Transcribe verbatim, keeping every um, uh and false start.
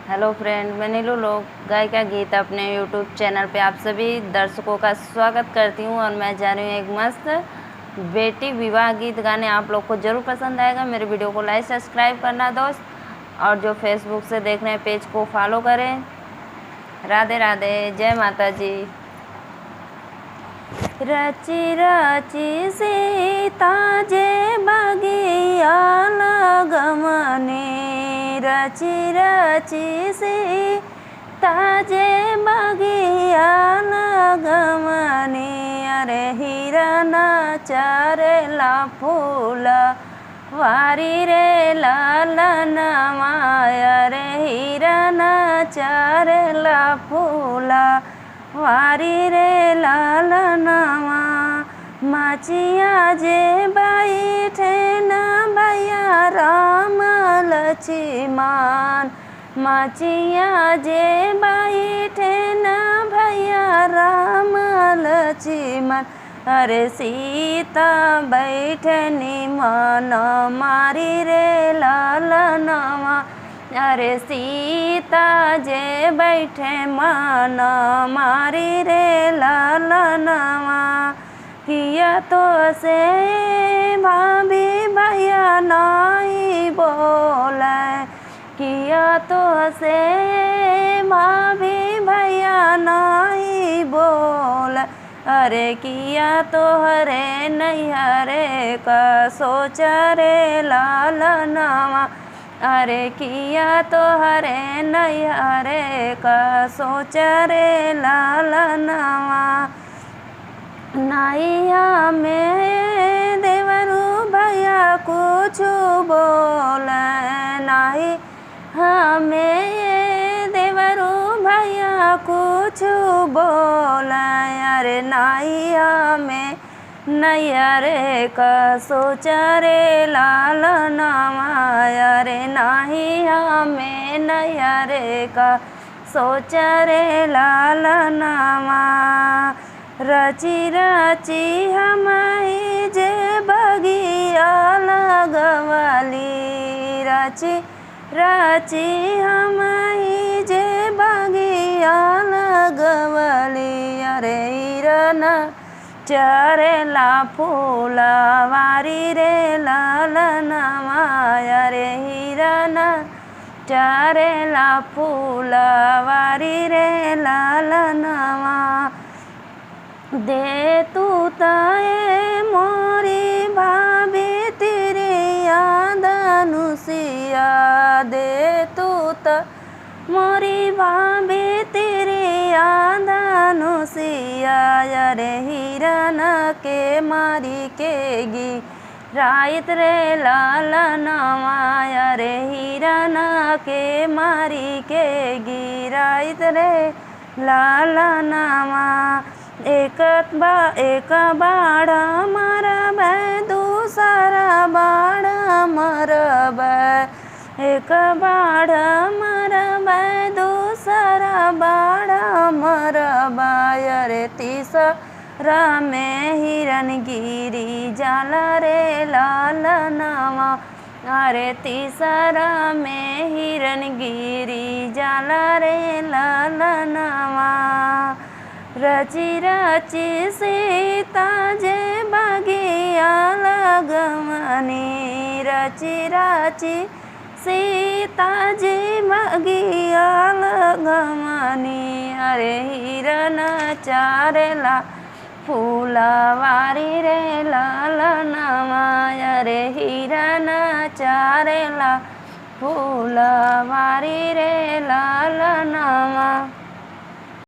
Hello friend, मैं नीलू लोक गायिका गीत अपने YouTube channel पे आप सभी दर्शकों का स्वागत करती हूँ और मैं जा रही हूँ एक मस्त बेटी विवाह गीत गाने। आप लोग को जरूर पसंद आएगा। मेरे video को like subscribe करना दोस्त, और जो Facebook से देख रहे हैं page को follow करें। राधे राधे, जय माता जी। रचि रचि सीता जे बगिया लगवनी, रचि रचि सीता जे बगिया लगवनी, अरे हिरन चरेला फूल वारी रे ललनवा, अरे हिरन चरेला फूल वारी रे ललनवा। मचिया जे बैठे न भैया राम लक्ष्मण, मचिया जे बैठे न भैया राम लक्ष्मण, अरे सीता बैठनी मन मारी रे ललनवा, अरे सीता जे बैठे मन मारी रे ललनवा। किया तोसे भाभी भैया नाई बोले, किया तोसे भाभी भैया नाई बोले, अरे किया तोहरे नैहरे का सोच रे ललनवा, अरे किया तोहरे नैहरे का सोच रे ललनवा। नाई हमें देवरू भैया कुछ बोले, नाई हमें देवरू भैया कुछ बोले, अरे नाई हमें नैहरे का सोच रे ललनवा, अरे नाई हमें नैहरे का सोच रे ललनवा। रचि रचि हमही जे बगिया लगवली, रचि रचि हमही जे बगिया लगवली, अरे हिरन चरेला फूल वारी रे ललनवा, अरे हिरन चरेला फूल वारी रे ललनवा। दे तू त ए मोरी भाभी तिरिया धनुषिया, दे तू त मोरी भाभी तिरिया धनुषिया, अरे हिरन के मारी के गिराइत रे ललनवा, अरे हिरन के मारी के गिराइत रे ललनवा। एक बा-, एक बाढ़ मरबै, दूसरा बाढ़ मरबै, एक बाढ़ मरबै, दूसरा बाढ़ मरबै, अरे तीसरा में हिरन गिरी जाला रे ललनवा, अरे तीसरा में हिरन गिरी जाला रे ललनवा। रचि रचि सीता जे बगिया लगवनी, रचि रचि सीता जे बगिया लगवनी, अरे हिरन चरेला फूल वारी रे ललनवा, अरे हिरन चरेला फूल वारी रे ललनवा।